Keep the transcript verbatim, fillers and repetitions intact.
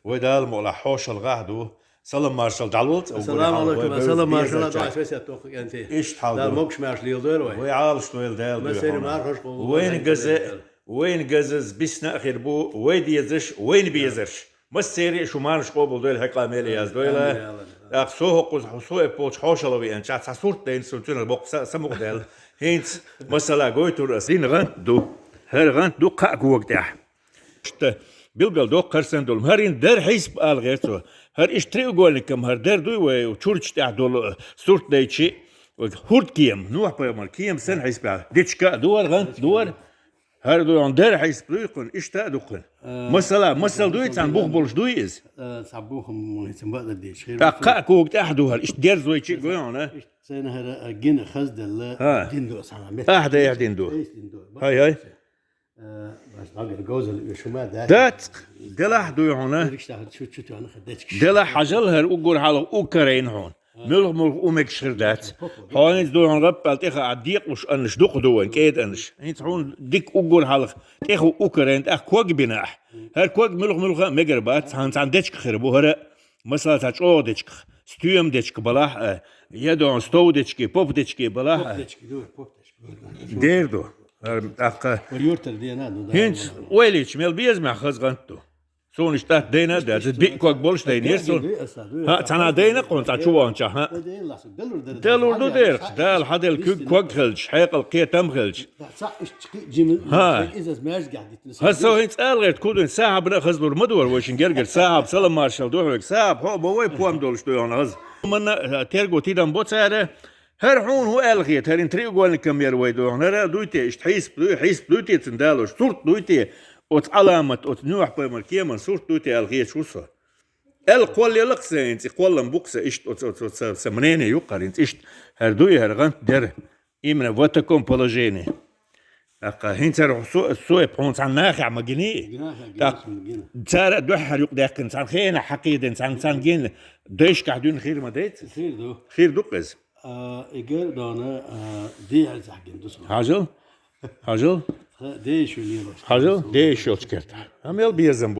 Вай Дала мукъалахь хьошалгӀахь ду. Салам маршал дӀалолца. Ассаламу алейкум. Ассаламу алейкум. Дала могуш-маьрша лелдойла вай. Иштта хьал ду. Вай Ӏалаш дойла Дала дуьхьа. Массерий мархаш къобал. Вайна газа, вайна газаз бисна а хир бу, вай дезаш, вайна безарш. Массерий а шу мархаш къобал дойла, хьекъа мел яздойла. Амин, я Аллах. ТӀаккха со хӀокхуза, со эппалча хьошалгӀа веанча, цхьа сурт дайна сона цуьнах боккха са, са мукъа даьлла. ХӀинца, масала, гойтур ас. Дина гӀант ду. ХӀара гӀант ду кхаа кога тӀехь. Иштта билгал доккха хӀара санна долу. ХӀара ин дара хьисап ала гӀерта цо. ХӀара иштта треугольникам хӀара дара дуй вай чурча тӀехь долу сурт дайчи, хӀурд кема, Нухь-пайхамар кема санна хьисап. Дечка а ду хӀара, гӀант ду хӀара. ХӀара ду хьуна дара хьисап дуй кхуьнан, иштта а ду кхуьнан. Масала, масал дуй, цхьана бух болуш дуй иза? Цхьа бухам ма хӀинца бакъдерг дийцча хир. ТӀаккха кхаа кога тӀехь ду хӀара, иштта дерзойчи а гой хьуна. Сайна хӀара гина хазделла дин ду аса хьан метта. Ахьа дайхьа дин ду. Хай, хай. Э, баш дагар говзал уьш хӀума дац. Дац, делахь дуй хьуна. Дерригаш дахар чу, чу тоьхна хир дечкаш. Делахь хьажал хӀара уггар хьалха уккарайна хьуна. Муьлха-муьлха у мегаш хир дац. Хьо хӀинца дуй хьуна гӀаппал тӀехаа декъалуш аннаш дукха ду вайн, кӀеда аннаш. ХӀинца хьуна дика уггар хьалха тӀеха уккарайна тӀаккха ког бина ахь. ХӀара ког муьлха-муьлха а мегар бац, цхьана, цхьана дечка хир бу хӀара. Масала, цхьа чӀогӀа дечка, стоьма дечка балахь а, я дуй хьуна стов дечки, поп дечки балахь а. Поп дечки ду, поп дечки. Дер ду. ТӀаккха. Вай юртара дена ду, да, хӀинца вай. Ойлича мел безамехь хаза гӀант ду. Суна иштта тӀатта дайна а дац, биъ ког болуш дайнера суна. ХӀаъ, цхьана дайна кхунна цхьа чу ваханчохь, хӀаъ. Далур ду дерах, Дала хьаделла куьг ког хилча, хьекъал кхетам хилча. ХӀаъ. ХӀа, со хӀинца ала гӀерта кудуьнца сахьабна а хазлур ма дора вай шин гергара сахьаб, салам маршал ду хьоьга. Сахьаб хьо а бо вай пом долуш ду хьуна хаза. Манна, э, терго тидам бо цара, ХӀара хьуна хӀун аьлла хета, хӀара ин треугольникам яр вай дохна, хӀара дуй те, иштта хьисап дуй, хьисап дуй те цуьнан далош, сурт дуй те, оцу Ӏаламат, оцу Нухь-пайхамар кеман сурт дуй те аьлла хеташ ву со. Аьлла кхоллалакх сан, хӀинца и кхоллам бу-кх сан, иштта оцу, оцу, оцу, сан мнение ю-кх хӀара, хӀинца иштта хӀара дуй, хӀара гӀант дера. Именно в таком положении. ТӀаккха хӀинца хӀара со, со эппа хьуна цхьана нахехь ма гиний? Нахехь гина, тӀаккха цуьнан гина. Цара дуьххьара юкъа даьккхина, цхьана хенахь хьакхийдина, цхьана, цхьана гина дайшкахь дуьйна хир ма дайца? Хир ду. Хир ду-кх иза. А, эгер дона, а, дехьа захьгин ду со. Хьажал? Хьажал? Ха, деш ю лелаш. Хьажал? Деш йолчу кертахь. Амма ял безам бу.